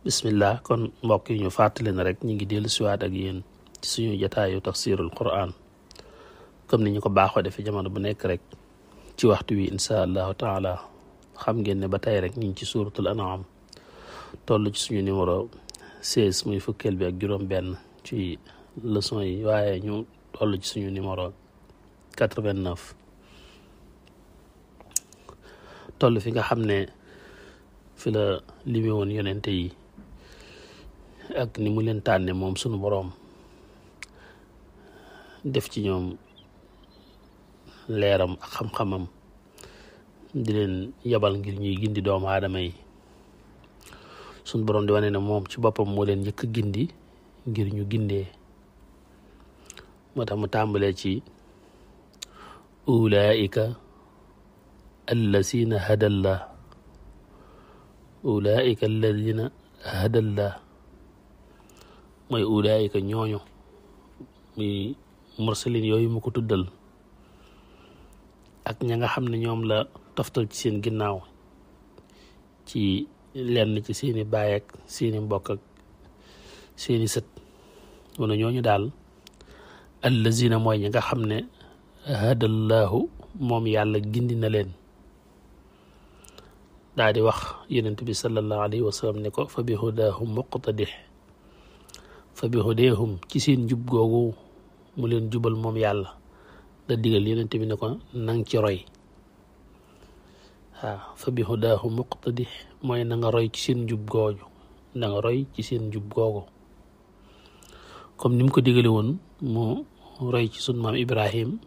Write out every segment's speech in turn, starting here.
bismillah kon mbokk yi ñu fàttali na rek ñi ngi dellu siwaat ak yéen ci suñu jataayu tafsirul quran comme ni ñu ko baaxoo defee jamono bu nekk rek ci waxtu wi insha allahu taala xam ngeen ne ba tey rek ñu ngi ci suratul an'am toll ci suñu numéro 16 muy fukkeel bi ak juróom benn ci leçon yi waaye ñu toll ci suñu numéro 89 toll fi nga xam ne fi la limi woon yonente yi ak ni mu leen tànne moom sunu boroom def ci ñoom leeram ak xam-xamam di leen yabal ngir ñuy gindi doomu aadama yi sunu boroom di wane ne moom ci boppam moo leen njëkk gindi ngir ñu gindee moo tax mu tàmbalee ci ulaika allazina hadallah ulaika alladina hadallah mooy ulaika ñooñu muy mursalin yooyu mu ko tuddal ak ña nga xam ne ñoom la toftal ci seen ginnaaw ci lenn ci seeni baay ak seeni mbokk ak seeni sët wala ñooñu daal allazina mooy ñi nga xam ne hadallahu moom yàlla gindi na leen daa di wax yonent bi sallallahu alayhi wa sallam ne ko fa bi hudahum muqtadih fa bi hudahum ci seen jub googu mu leen jubal moom yàlla da digal yonent bi ne ko nang ci roy waaw fa bi hudahum muqtadih mooy na nga roy ci seen jub googu na nga roy ci seen jub googu comme ni mu ko digale woon mu roy ci sun maam Ibrahim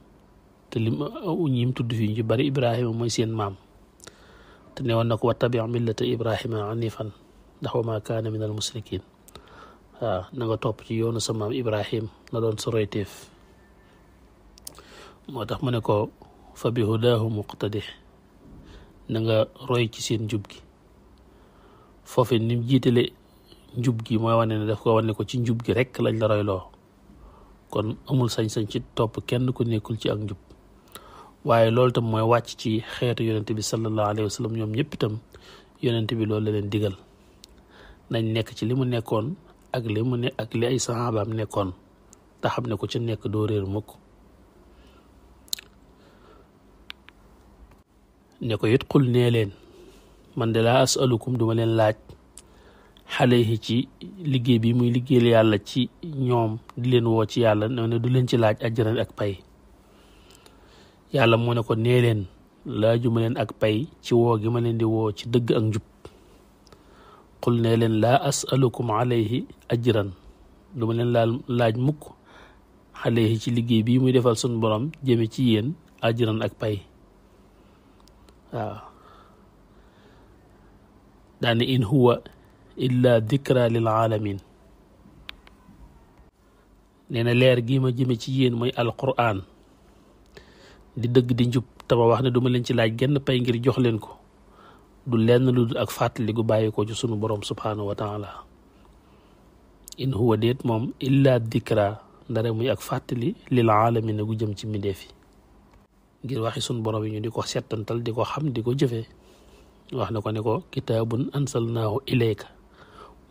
te ñim tudd fii ñu bari Ibrahima mooy seen maam te ne woon na ko wattabi' millata Ibrahima hanifan ndax wa ma kaana min al musrikin waaw na nga topp ci yoonu sa maam Ibrahim la doon sa royteef moo tax mu ne ko fa bi hudaahu muqtadih na nga roy ci seen njub gi foofu ni mu jiitale njub gi mooy wane ne daf ko wane ko ci njub gi rek lañ la royloo kon amul sañ-sañ ci topp kenn ku nekkul ci ak njub waaye loolu tam mooy wàcc ci xeetu yonent bi sallallahu alayhi wa sallam ñoom ñëpp itam yonent bi loolu la leen digal nañ nekk ci li mu nekkoon ak li mu ne ak li ay saxaabaam nekkoon te xam ne ko ci nekk doo réer mukk ne ko it xul nee leen man de laa asalukum duma leen laaj xaleyi ci liggéey bi muy liggéeyal yàlla ci ñoom di leen woo ci yàlla ne du leen ci laaj ajran ak pay yàlla moo ne ko nee leen laajuma leen ak pay ci woo gi ma leen di woo ci dëgg ak njub xul nee leen laa asalukum alayhi ajran du ma leen laaj mukk alayhi ci liggéey bii muy defal sun borom jëme ci yéen ajran ak pay waaw daane in huwa illa dikra lil alamin nee na leer gii ma jëme ci yéen mooy alquran di dëgg di njub te ma wax ne duma leen ci laaj genn pay ngir jox leen ko du lenn lu dul ak fàttali gu bàyyi ko ci sunu borom subhanahu wa taala in huwa déet moom illa dikra ndare muy ak fàttali lil alamin gu jëm ci mbindeefi ngir waxi sunu borom yi ñu di ko settantal di ko xam di ko jëfee wax na ko ne ko kitaabun ansalnaahu ilayka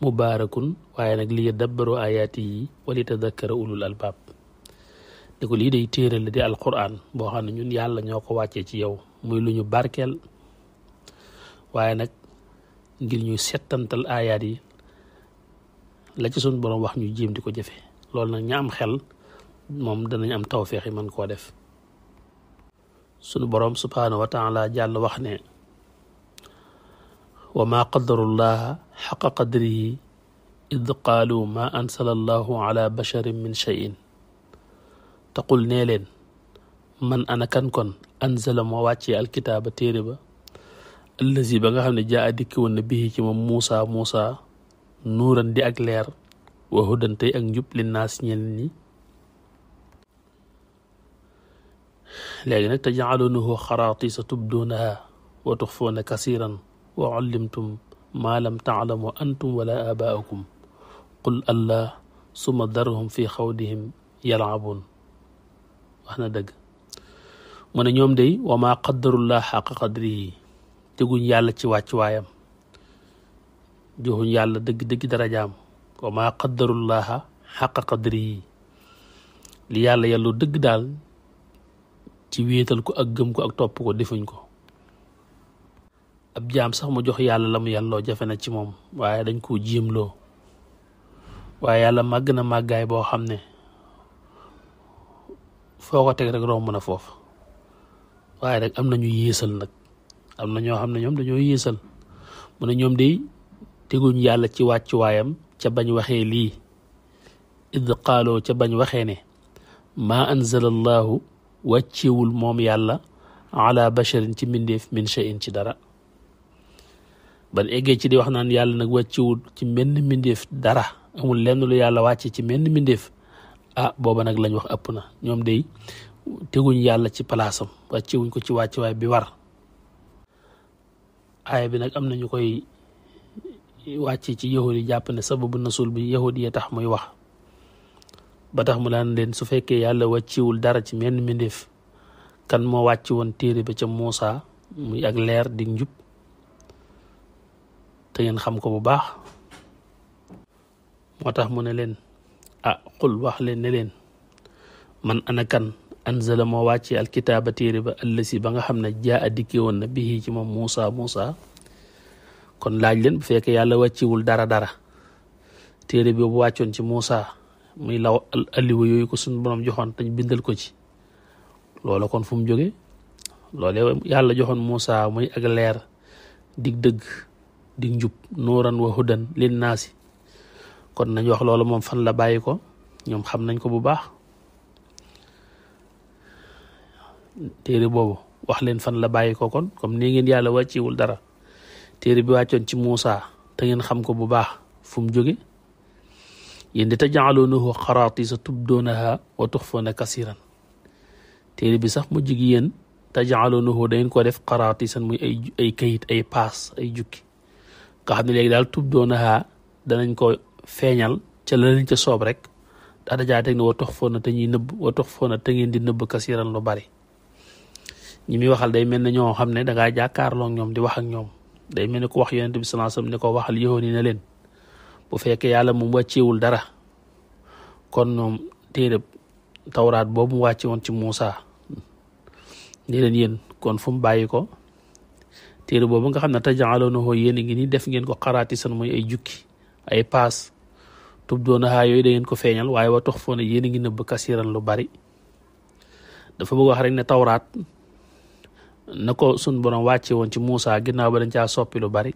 mubaarakun waaye nag li yadabbaru ayaati yi wali tadakkara ulul albaab ne ko lii day téere la di alquran boo xam ne ñun yàlla ñoo ko wàccee ci yow muy lu ñu barkeel waaye nag ngir ñu settantal ayaat yi la ci sunu borom wax ñu jéem di ko jëfe loolu nag ña am xel moom danañ am tawféex yi mën koo def sunu borom subhaanahu wa taala jàll wax ne wa ma qadarullaha xaqa qadrihi id qaalu ma ansala allahu ala basharin min cheyin taqul nee leen man ana kan kon anzala moo wàccee alkitaaba téere ba allazi ba nga xam ne jaa a dikki woon na bii ci moom Muusa nuuran di ak leer wa hudan tey ak njub li naas ñel ñi léegi nag tajcaluunahu xaraatisa tubduunaha wa tuxfuuna kasiran wa ullimtum maa lam taclamu antum wala aabaa'ukum qul allah summa darhum fi xawdihim yalcabuun wax na dëgg mu ne ñoom day wa maa qaddarullah xaqa qadrihi teguñ yàlla ci wàcc waayam joxuñ yàlla dëgg-dëgg darajaam wa maa qaddarullaha xaqa qadrihi li yàlla yàllu dëgg daal ci wéetal ko ak gëm ko ak topp ko defuñ ko. ab jaam sax mu jox yàlla la mu yàlloo jafe na ci moom waaye dañ koo jéemloo waaye yàlla màgg na màggaay boo xam ne foo ko teg rek romb na foofu waaye rek am na ñu yéesal nag am na ñoo xam ne ñoom dañoo yéesal mu ne ñoom day teguñ yàlla ci wàccuwaayam ca bañ waxee lii id qaaloo ca bañ waxee ne maa anzala allahu wàccewul moom yàlla ala basharin ci mbindeef min shay'in ci dara ban eggee ci di wax naan yàlla nag wàccewul ci menn mbindeef dara amul lenn lu yàlla wàcce ci menn mbindeef booba nag lañ wax ëpp na ñoom day teguñ yàlla ci palaasam wàccewuñ ko ci wàccuwaay bi war. aaya bi nag am na ñu koy wàcce ci yahud yi jàpp ne sababu nasul bi yahud yi tax muy wax ba tax mu daan leen su fekkee yàlla wàccewul dara ci menn mbindeef kan moo wàcc woon téere ba ca Muusa muy ak leer di njub te ngeen xam ko bu baax. moo tax mu ne leen qul wax leen ne leen man ana kan anzala moo wàccee alkitaaba téere ba allasi ba nga xam ne jaa dikkee woon na bihi ci moom Muusa kon laaj leen bu fekkee yàlla wàccewul dara téere bi bu wàccoon ci Muusa muy law alliwa yooyu ko suñu borom joxoon tañ bindal ko ci loola kon fu mu jóge loole yàlla joxoon Muusa muy ak leer dig dëgg dig njub nuuran wa hudan lin naasi kon nañ wax loolu moom fan la bàyyi ko ñoom xam nañ ko bu baax. téere boobu wax leen fan la bàyyi ko kon comme nii ngeen yàlla wàccewul dara téere bi wàccoon ci Muusa te ngeen xam ko bu baax fu mu jóge yéen di taj'aluunahu qaraatiisa tubduunahaa wa tuxfuuna kasiiran téere bi sax mu jigi yéen taj'aluunahu da ngeen ko def qaraatiisan muy ay kayit ay paas ay jukki nga xam ne léegi daal tubduunahaa danañ ko feeñal ca la leen ca soob rek daa dajaa teg ne wa tuxfuuna te ñuy nëbb wa tuxfuuna te ngeen di nëbb kasiiran lu bari ñi muy waxal day mel ne ñoo xam ne dangaa jàkkaarloo ñoom di wax ak ñoom day mel ne ku wax yonent bi sallallahu alayhi wasallam ne ko waxal yahudi ne leen bu fekkee yàlla moom wàccewul dara kon ñoom téere tawraat boobu mu wàcce woon ci Muusa ne leen yéen kon fu mu bàyyi ko téere boobu nga xam ne taj'aluunahu yéen ngi ni def ngeen ko qaraatiisan muy ay jukki ay paas tubduunahaa yooyu da ngeen ko feeñal waaye wa tuxfuuna yéen a ngi nëbb kasiiran lu bari dafa bëgg wax rek ne tawraat na ko sun borom wàcce woon ci Muusa ginnaaw ba dañ caa soppi lu bari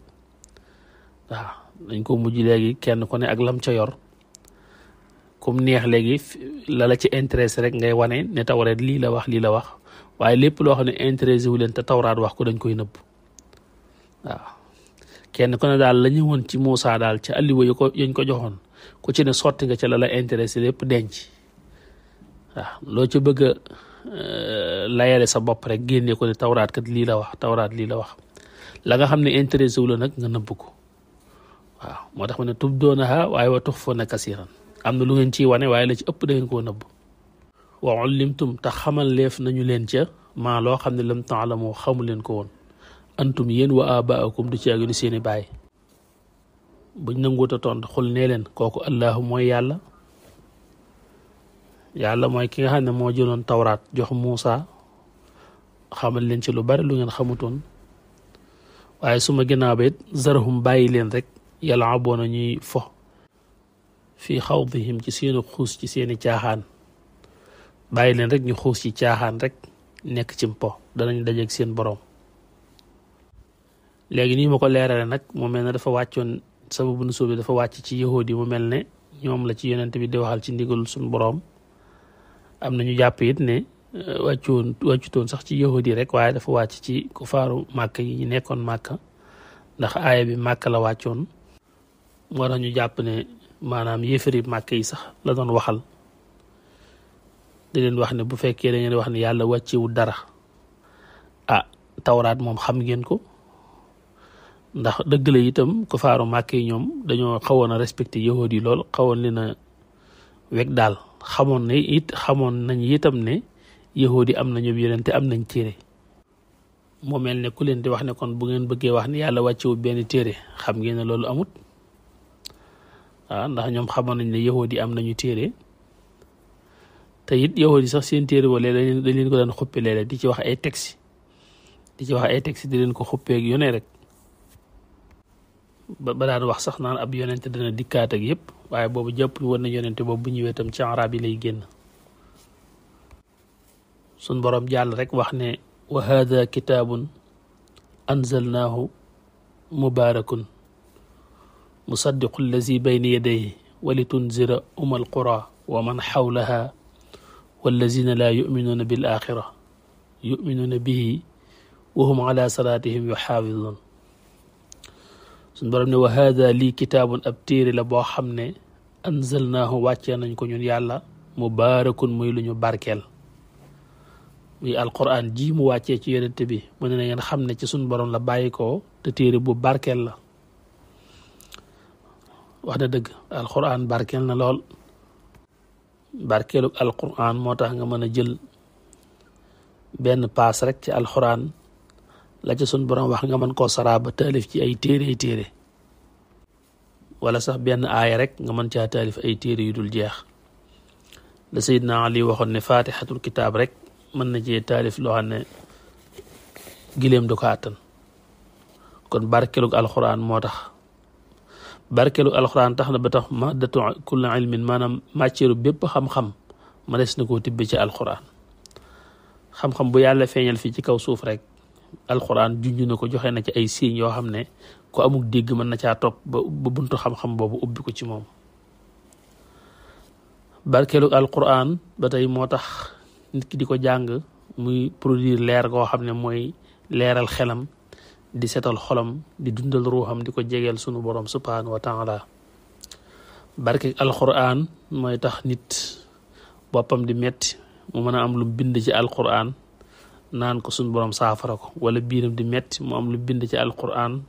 waaw dañ ko mujj léegi kenn ku ne ak lam ca yor comme neex léegi la ci intéressé rek ngay wane ne tawraat lii la wax waaye lépp loo xam ne intéressé wu leen te tawraat wax ko dañ koy nëbb waaw kenn ku ne daal la ñëwoon ci Muusa daal ca alliwa yañ ko joxoon ku ci ne sotti nga ca la intéressé lépp denc waaw loo ca bëgg a layale sa bopp rek génne ko ne tawraat kat lii la wax la nga xam ne intéressé wu la nag nga nëbb ko waaw moo tax ma ne tubduunahaa waaye wa tuxfuuna kasiiran am na lu ngeen ciy wane waaye la ci ëpp da ngeen koo nëbb. wa ullimtum te xamal leef nañu leen ca maa loo xam ne lam ta'lamu xamu leen ko woon antum yéen wa abaakum du ci ak seeni baay buñ nanguut a tontu xul nee leen kooku allahu mooy yàlla mooy ki nga xam ne moo jëloon tawraat jox Muusa xamal leen ci lu bari lu ngeen xamutoon waaye suma ginnaaw ba it zarhum bàyyi leen rek yal'abuuna ñuy fo fii xawdihim ci seeni xuus ci seeni caaxaan bàyyi leen rek ñu xuus ci caaxaan rek nekk ci mpo danañ dajeeg seen boroom. léegi nii ma ko leerale nag mu mel ne dafa wàccoon sababu nuzuul bi dafa wàcc ci yahudi mu mel ne ñoom la ci yonent bi di waxal ci ndigalul suñu boroom. am na ñu jàpp it ne wàccutoon sax ci yahudi rek waaye dafa wàcc ci kufaaru màkk yi ñu nekkoon màkk ndax aaya bi màkk la wàccoon moo tax ñu jàpp ne maanaam yéefari màkk yi sax la doon waxal di leen wax ne bu fekkee da ngeen wax ne yàlla wàccewul dara tawraat moom xam ngeen ko ndax dëgg la itam kufaaru màkk yi ñoom dañoo xawoon a respecté yahudi lool xawoon leen a weg daal xamoon nañ itam ne yahudi am nañu yonent am nañ téere moo mel ne ku leen di wax ne kon bu ngeen bëggee wax ne yàlla wàccewul benn téere xam ngeen ne loolu amut ndax ñoom xamoon nañ ne yahudi am nañu téere te it yahudi sax seen téere wala dañ leen ko daan xuppe léeg-léeg di ci wax ay texte di leen ko xuppeeg yone rek ba daan wax sax naan ab yonente dana dikkaat ak yëpp waaye boobu jàpp woon na yonente boobu bu ñëwee tam ci arab yi lay génn sun borom jàll rek wax ne wa hada kitaabun anzalnaahu mubarakun musaddiqu allazi bayna yadayhi wa litunzira umal qura wa man xawlaha wallazina laa yuminuuna bil axira yuminuuna bihi wa hum ala salaatihim yuxaafiduun suñ borom ne wa hada lii kitaabun ab téere la boo xam ne anzalnaahu wàccee nañ ko ñun yàlla mubaarakun muy lu ñu barkeel muy alquran ji mu wàccee ci yonente bi mu ne na ngeen xam ne ci suñ borom la bàyyi ko te téere bu barkeel la wax na dëgg alquran barkeel na lool barkeelu alquran moo tax nga mën a jël benn paas rek ci alquran la ca suñ borom wax nga mën koo saraa ba taalif ci ay téere wala sax benn aaya rek nga mën caa taalif ay téere yu dul jeex la Seydina Ali waxoon ne faatixatul kitaab rek mën na cee taalif loo xam ne gileem du ko àttan kon barkeelug alxuraan moo tax barkeelug alxuraan tax na ba tax maddatu kulli ilmin maanaam matière bépp xam-xam ma des na koo tibbe ci alxuraan xam-xam bu yàlla feeñal fii ci kaw suuf rek alxuraan junj na ko joxe na ci ay signes yoo xam ne ku amul dégg mën na caa topp ba buntu xam-xam boobu ubbi ko ci moom barkeelug alxuraan ba tey moo tax nit ki di ko jàng muy produire leer goo xam ne mooy leeral xelam di setal xolam di dundal ruuxam di ko jegeel sunu borom subhanahu wa taala barke alquran mooy tax nit boppam di metti mu mën a am lu bind ci alquran naan ko sunu borom saafara ko wala biiram di metti mu am lu bind ci alquran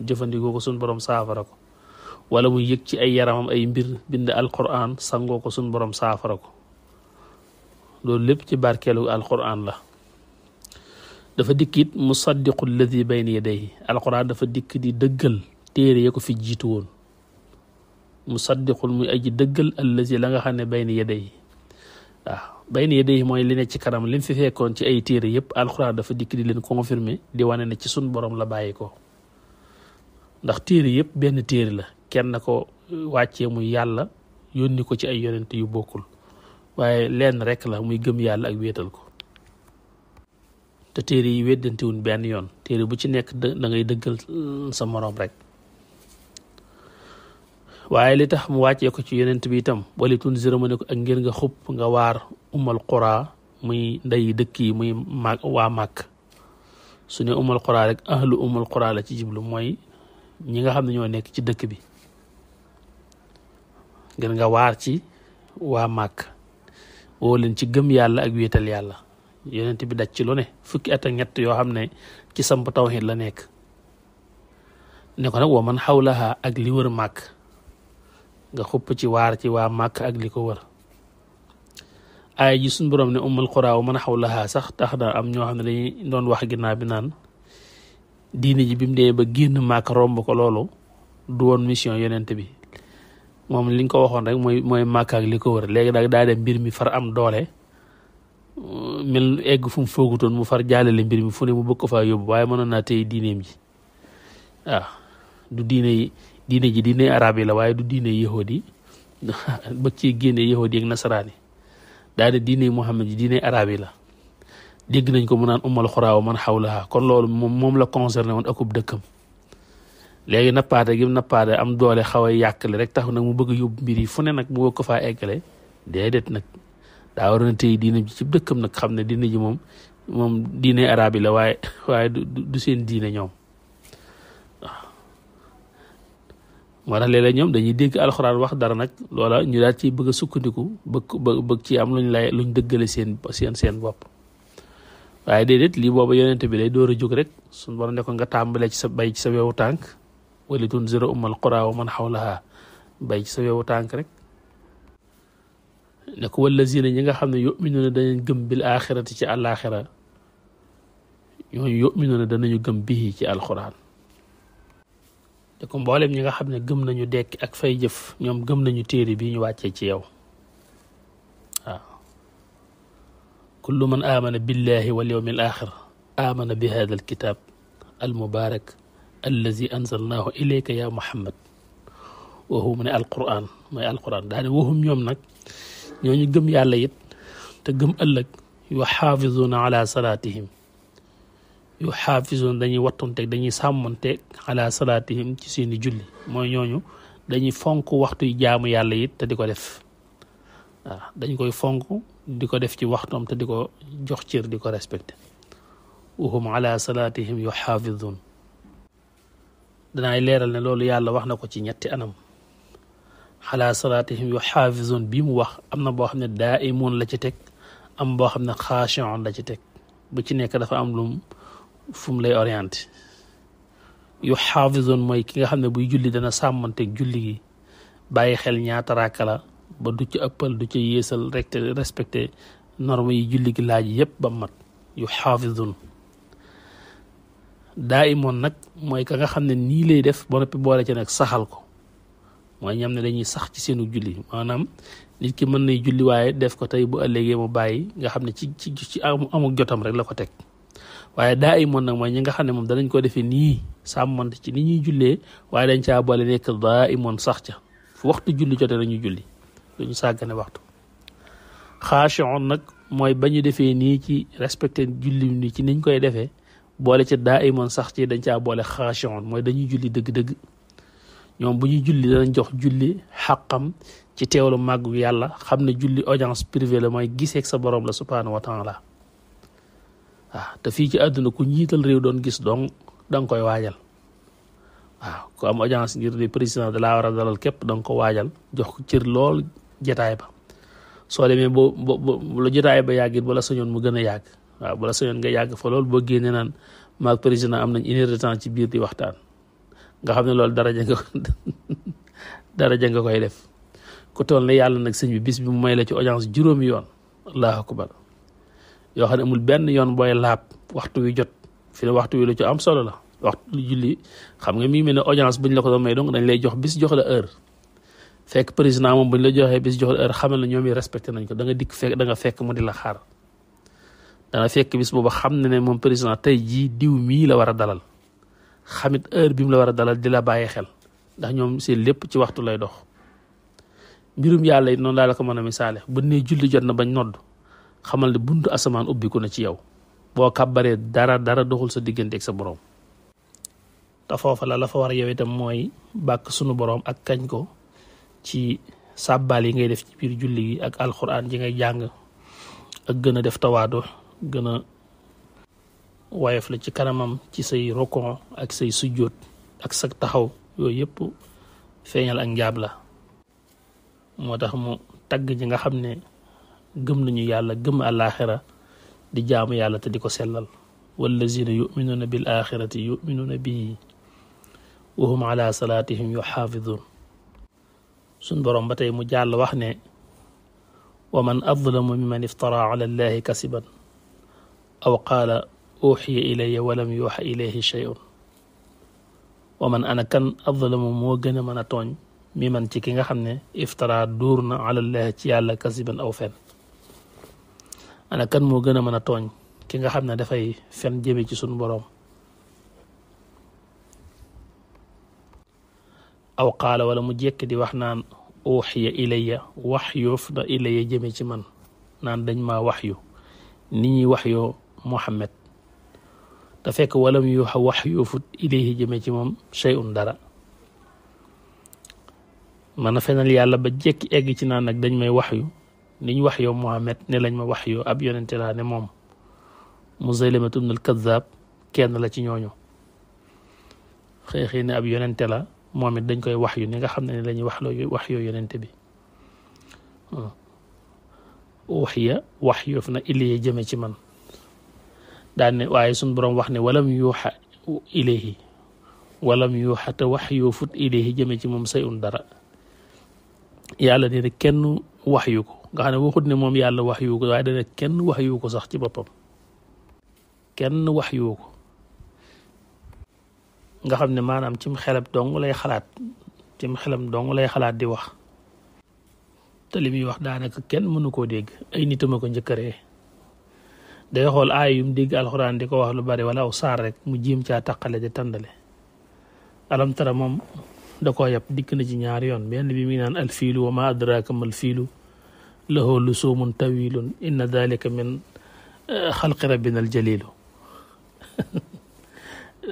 jëfandikoo ko sunu borom saafara ko wala mu yëg ci ay yaramam ay mbir bind alquran sangoo ko sunu borom saafara ko loolu lépp ci barkeelu alquran la dafa dikkit musaddiqu alladi bayna yadayhi alquran dafa dikk di dëggal téere ya ko fi jiitu woon musaddiqul muy aji dëggal alladi la nga xam ne bayna yadayhi waaw bayna yadayhi mooy li ne ci kanam li mu fi fekkoon ci ay téere yëpp alquran dafa dikk di leen confirmer di wane ne ci sun borom la bàyyi ko ndax téere yëpp benn téere la kenn ko wàccee muy yàlla yónni ko ci ay yonent yu bokkul waaye lenn rek la muy gëm yàlla ak wéetal ko te téere yi weddantewuñ benn yoon téere bu ci nekk da ngay dëggal sa moroom rek waaye li tax mu wàccee ko ci yonent bi itam wali tunzira mu ne ko ak ngir nga xupp nga waar umal qura muy ndey dëkk yi muy waa màkk su ne umal qura rek ahlu umal qura la ci jiblu mooy ñi nga xam ne ñoo nekk ci dëkk bi ngir nga waar ci waa màkk woo leen ci gëm yàlla ak wéetal yàlla yonent bi daj ci lu ne fukki at ak ñett yoo xam ne ci samp tawhid la nekk ne ko nag wa man xawlaha ak li wër màkk nga xupp ci waar ci waa màkk ak li ko wër aaya ji suñ borom ne ummul qura wa man xawlaha sax tax na am ñoo xam ne dañuy doon wax ginnaaw bi naan diine ji bi mu dee ba génn màkk romb ko loolu du woon mission yonent bi moom li nga ko waxoon rek mooy màkk ak li ko wër léegi nag daa dem mbir mi far am doole mel egg fu mu foogutoon mu far jàllale mbir mi fu ne mu bëgg ko faa yóbbu waaye mënoon naa tey diineem ji waaw du diine ji diine arab yi la waaye du diine yahudi bëgg ci génne yahudi ak nasaraan yi daa de diine Muhammad ji diine arab yi la dégg nañ ko mu naan ummal xuraa wa man xawlaha kon loolu moom la concerné woon akub dëkkam léegi nappaate gi nappaate am doole xaw a yàqale rek tax nag mu bëgg a yóbbu mbir yi fu ne nag mu bëgg ko faa eggale déedéet nag daa war na tey diine ji ci dëkkam nag xam ne diine ji moom diine arab yi la waaye du seen diine ñoom waaw moo tax léeg-léeg ñoom dañuy dégg alxuraan wax dara nag loola ñu daal ciy bëgg a sukkandiku bëgg ci am luñ dëggale seen bopp waaye déedéet lii booba yonent bi lay door a jóg rek suñ borom ne ko nga tàmbalee ci sa bay ci sa wewu tànk wali tunzira ummal qura wa man xawlaha bay ci sa wewu tànk rek ne ko wallazina ñi nga xam ne yuminuuna danañ gëm bil axirati ci àllaaxira ñooñu yuminuuna danañu gëm bii ci alxuraan te ko mboolem ñi nga xam ne gëm nañu dekki ak fay jëf ñoom gëm nañu téere bi ñu wàccee ci yow waaw kullu man amana billahi wal yawmil axir amana bi hada al kitab al mubarak allazi anzalnahu ilayka ya muhammad waxu mu ne alquran mooy alquran daane waxum ñoom nag ñooñu gëm yàlla it te gëm ëllëg yu xaafisuuna ala salaatihim yu xaafisoon dañuy wattonteeg dañuy sàmmonteeg ala salaatihim ci seeni julli mooy ñooñu dañuy fonk waxtuy jaamu yàlla it te di ko def waaw dañ koy fonk di ko def ci waxtoom te di ko jox cër di ko respecté wahum ala salaatihim yu xaafisoon danaay leeral ne loolu yàlla wax na ko ci ñetti anam ala salaatihim yu xaafisoon bii mu wax am na boo xam ne daa imuun la ci teg am boo xam ne xaashi'un la ci teg bu ci nekk dafa am lum fu mu lay orienté yu xaafisoon mooy ki nga xam ne buy julli dana sàmmanteeg julli gi bàyyi xel ñaata raaka la ba du ci ëppal du ci yéesal rek te respecté norme yi julli gi laaj yépp ba mat yu xaafisoon daa imoon nag mooy ka nga xam ne nii lay def ba noppi boole ci nag saxal ko mooy ñam ne dañuy sax ci seenu julli maanaam nit ki mën nay julli waaye def ko tey bu ëllëgee mu bàyyi nga xam ne ci amuk jotam rek la ko teg waaye daa imoon nag mooy ñi nga xam ne moom danañ ko defee nii sàmmante ci ni ñuy jullee waaye dañ caa boole nekk daa imoon sax ca fu waxtu julli jotee dañuy julli duñu sàggane waxtu xaashi'un nag mooy ba ñu defee nii ci respecté julli ni ci niñ koy defee boole ci daa imoon sax ci dañ caa boole xaashi'un mooy dañuy julli dëgg-dëgg ñoom bu ñuy julli danañ jox julli xàqam ci teewlu màggu yàlla xam ne julli audience privée la mooy giseeg sa borom la subhanahu wa taala waaw te fii ci àdduna ku njiital réew doon gis donc da nga koy waajal waaw ku am audience ngir di président de la war a dalal képp da nga ko waajal jox ko cër lool jotaay ba soo demee boo la jotaay ba yàggit bala sañoon mu gën a yàgg waaw bala sañoon nga yàgg fa lool boo génnee naan maag président am nañ une heure de temps ci biir di waxtaan nga xam ne loolu daraja nga koy def ku toll ne yàlla nag sëñ bi bis bi mu may la ci audience juróomi yoon allahu akbar yoo xam ne amul benn yoon booy laab waxtu wi jot fi ne waxtu wi lu ci am solo la waxtu lu julli xam nga mi ngi mel ne audience buñ la ko doon may donc dañ lay jox bis jox la heure fekk président moom buñ la joxee bis jox la heure xamal na ñoom yi respecté nañ ko da nga dikk fekk da nga fekk mu di la xaar dana fekk bis booba xam ne moom président tey jii diw mii la war a dalal xamit heure bi mu la war a dalal di la bàyyi xel ndax ñoom seen lépp ci waxtu lay dox mbirum yàlla it noonu laa la ko mën a misaale bu ne julli jot na bañ nodd xamal ne buntu asamaan ubbiku na ci yow boo kàbbaree dara doxul sa diggante ak sa borom te foofa la fa war a yow itam mooy bàkk sunu borom ak kañ ko ci sàbbaal yi ngay def ci biir julli gi ak alxuraan ji ngay jàng ak gën a def tawaadu gën a woyof la ci kanamam ci say rokon ak say sujjóot ak sa taxaw yooyu yëpp feeñal ak njaab la moo tax mu tagg ñi nga xam ne gëm nañu yàlla gëm àllaaxira di jaamu yàlla te di ko sellal wallazina yuminuuna bil axirati yuminuuna bihi wa hum ala salaatihim yuxaafidun suñ borom ba tey mu jàll wax ne wa man adlamu mimman iftara ala allahi kasiban aw qaala uxiya ilayya walam yuuxa ilayhi shay'un wa man ana kan adlamu moo gën a mën a tooñ mi man ci ki nga xam ne iftara duur na alallahi ci yàlla kasiban aw fen ana kan moo gën a mën a tooñ ki nga xam ne dafay fen jëme ci sunu boroom aw qaala wala mu jekk di wax naan uxiya ilayya wax yoof na ilayya jëme ci man naan dañ maa wax yu ni ñuy wax yoo Muhammad te fekk walam yuuxa wax yoofut ilayhi jëme ci moom shay'un dara man a fenal yàlla ba jekki egg ci naan nag dañ may wax yu niñ wax yow Muhammad ne lañ ma wax yu ab yonente laa ne moom Musaylimatu ibnul Kazzaab kenn la ci ñooñu xëy ne ab yonente la moom it dañ koy wax yu ni nga xam ne lañuy wax yoo yonente bi uxiya wax yoof na ilayhi jëme ci man daan ne waaye suñ boroom wax ne walam yuuxa ilayhi walam yuuxa te wax yoofut ilayhi jëme ci moom sayun dara yàlla ne kenn wax yu ko nga xam ne waxut ne moom yàlla wax yu ko waaye dana kenn wax yu ko sax ci boppam kenn wax yu ko nga xam ne maanaam cim xelam dong lay xalaat di wax te li muy wax daanaka kenn mënu koo dégg ay nitama ko njëkkëree day xool aay yum dégg alxuraan di ko wax lu bari wala aw saar rek mu jiim caa taqale di tàndale alam tara moom da koo yab dikk na ci ñaari yoon benn bi mi ngi naan alfiilu wa ma adraka mal fiilu lahu lusumun tawilun inna dalika min xalqi rabbina aljalilu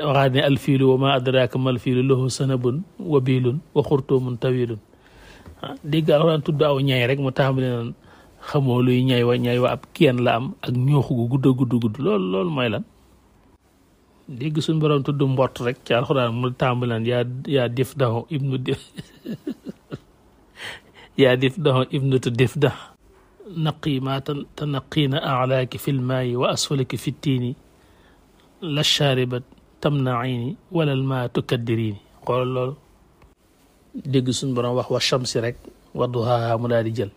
waxaat ne alfiilu wa ma adraka mal fiilu lahu sanabun wa biilun wa xurtumun tawilun dégg alxuraan tudd aw ñay rek mu tàmbali naan xamoo luy ñay wa ab kenn la am ak ñooxu gu gudd loolu mooy lan dégg suñu borom tudd mbott rek ci alxuraan mu tàmbali naan yaa dif daxo ibnu yaa dif daxo ibnu tu dif dax naqi ma tanaqiina alaaki fi lmaayi wa asfalaki fi tiini la shaaribat tamnaini wala lma tukaddiriini xoolal loolu dégg suñu borom wax wa shamsi rek wa duhaaha mu daal di jël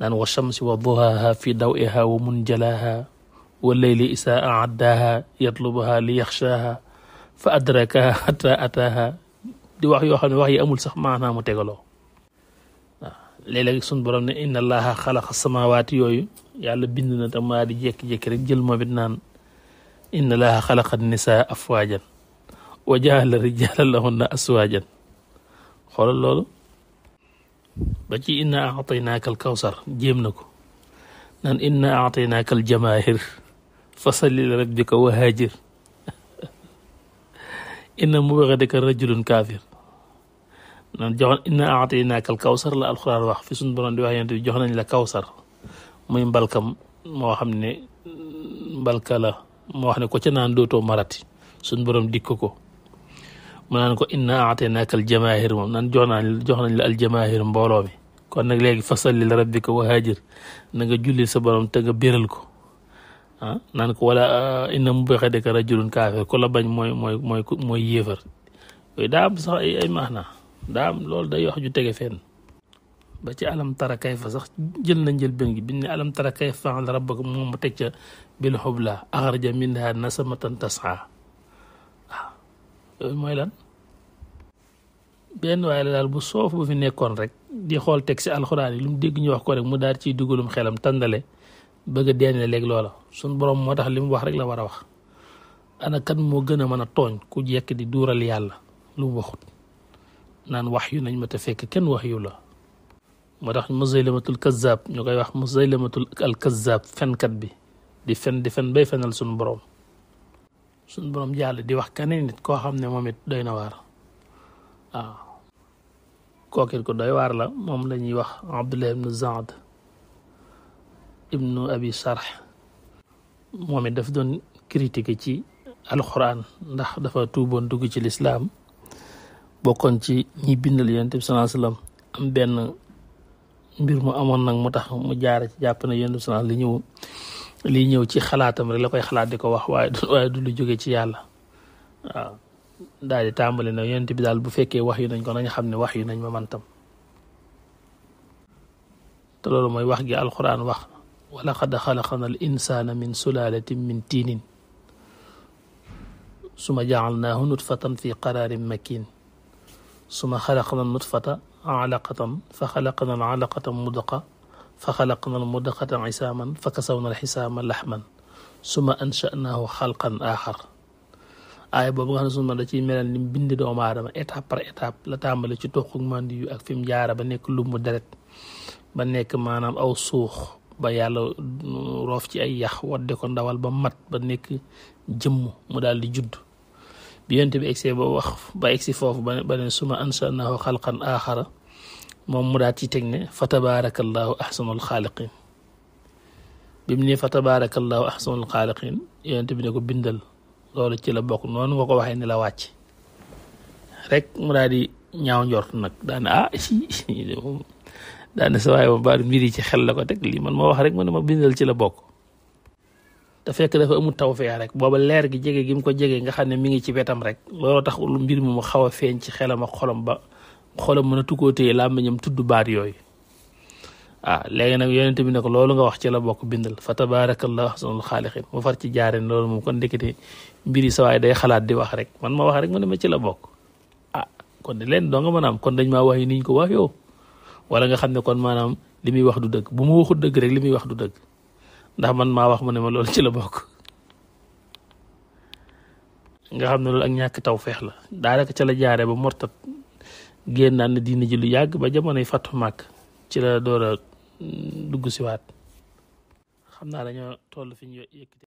naan wa shamsi wa duhaaha fi dawiha wa munjalaha wa leyli isaa aaddaha yatlubuha li yaxshaaha fa adrakaha xata ataaha di wax yoo xam ne wax yi amul sax maanaa mu tegaloo waaw léeg-léeg suñu borom ne inna allaha xalaqa samawaati yooyu yàlla bind na tam maa di jékki-jékki rek jël moom it naan inna allaha xalaqa nisaa afwaajan wa jaala rijaala lahunna aswaajan xoolal loolu ba ci inna aataynaaka al kawsar jéem na ko naan inna aataynaaka al jamaahir fasalli li rabbika wa haajir inna mubghadaka rajulun kaafir naan jox inna aataynaaka al kawsar la alxuraan wax fi suñu borom di wax yonent bi jox nañ la kawsar muy mbalkam moo xam ne mbalka la moo wax ne ko ca naan dootoo marati suñu borom dikk ko mu naan ko inna aataynaaka al jamaahir moom naan jox nañ la al jamaahir mbooloo mi kon nag léegi fasalli li rabbika wa haajir na nga julli sa borom te nga béral ko naan ko wala inna mubghadaka rajulun kaafir ko la bañ mooy yéefar yooyu daa am sax ay maanaa daa am loolu day wax ju tege fenn ba ci alam tara kayfa sax jël na njël benn gi bi ne alam tara kayfa fa'ala rabbuka moom mu teg ca bil hubla axraja minha nasamatan tas'a yooyu mooy lan benn waaye la daal bu soof bu fi nekkoon rek di xool teg si alxuraan yi lu mu dégg ñu wax ko rek mu daal ciy dugalum xelam tàndale bëgg a deene léegi loola suñ borom moo tax li mu wax rek la war a wax ana kan moo gën a mën a tooñ ku jekk di duural yàlla lu mu waxut naan wax yu nañ ma te fekk kenn wax yu la moo tax Musaylamatul Kazzab ñu koy wax Musaylamatul al Kazzab fenkat bi di fen bay fenal suñu borom jàll di wax keneen nit koo xam ne moom it doy na waar waaw kookit ko doy waar la moom la ñuy wax Abdullah ibnu Zaad ibnu Abi Sarh moom it daf doon critiquer ci alxuraan ndax dafa tuuboon dugg ci lislaam bokkoon ci ñi bindal Yonent bi sallallahu alayhi wasallam am benn mbir mu amoon nag mu tax mu jaare ci jàpp na Yonent bi sallallahu alayhi wasallam li ñëw ci xalaatam rek la koy xalaat di ko wax waaye du lu jóge ci yàlla waaw daal di tàmbali na Yonent bi daal bu fekkee wax yu nañ ko nañ xam ne wax yu nañ ma mantam te loolu mooy wax gi alxuraan wax wa laqad xalaqna al insana min sulalatin min tiinin suma jaalnaahu nutfatan fi qararin makin suma xalaqna nutfata alaqatan fa xalaqna al alaqata mudqa fa xalaqna al mudqata isaaman fa kasawna al xisaama laxman suma ansha'naahu xalqan axar aaya boobu nga xam ne sunu man da ciy melal ni bindi doomu aadama étape par étape la tàmbale ci toquk mandi yu ak fi mu jaara ba nekk lumbu deret ba nekk maanaam aw suux ba yàlla roof ci ay yax wadde ko ndawal ba mat ba nekk jëmm mu daal di judd bi yonent bi egsee ba wax ba egsi foofu ba ne suma ansha'naahu xalqan axara moom mu daal ci teg ne fa tabarakallahu ahsanul xaaliqin bi mu ne fa tabarakallahu ahsanul xaaliqin yonent bi ne ko bindal loolu ci la bokk noonu nga ko waxee ni la wàcc rek mu daal di ñaaw njort nag daane daane sa waaye ma baal mbir yi ci xel la ko teg lii man ma wax rek mu ne ma bindal ci la bokk te fekk dafa amul tawfeex rek booba leer gi jege gi mu ko jege nga xam ne mi ngi ci wetam rek looloo tax lu mbir mi mu xaw a feeñ ci xelam ak xolam ba xolam mën a tukkoo téye làmmiñam tudd baat yooyu léegi nag yonent bi ne ko loolu nga wax ci la bokk bindal fa tabaarakallahu ahsanul xaaliqiin mu far ci jaare loolu moom kon ndekete mbiri sawaay day xalaat di wax rek man ma wax rek mu ne ma ci la bokk kon de leen doo nga mën a am kon dañ maa wax yi niñ ko wax yow wala nga xam ne kon maanaam li muy wax du dëgg bu mu waxul dëgg rek li muy wax du dëgg ndax man maa wax mu ne ma loolu ci la bokk nga xam ne loolu ak ñàkk taw feex la daanaka ca la jaare ba mortat génnaan na diine ji lu yàgg ba jamonoy fatu màkk ci la door a dugg si waat xam naa dañoo toll fi ñu yëkkati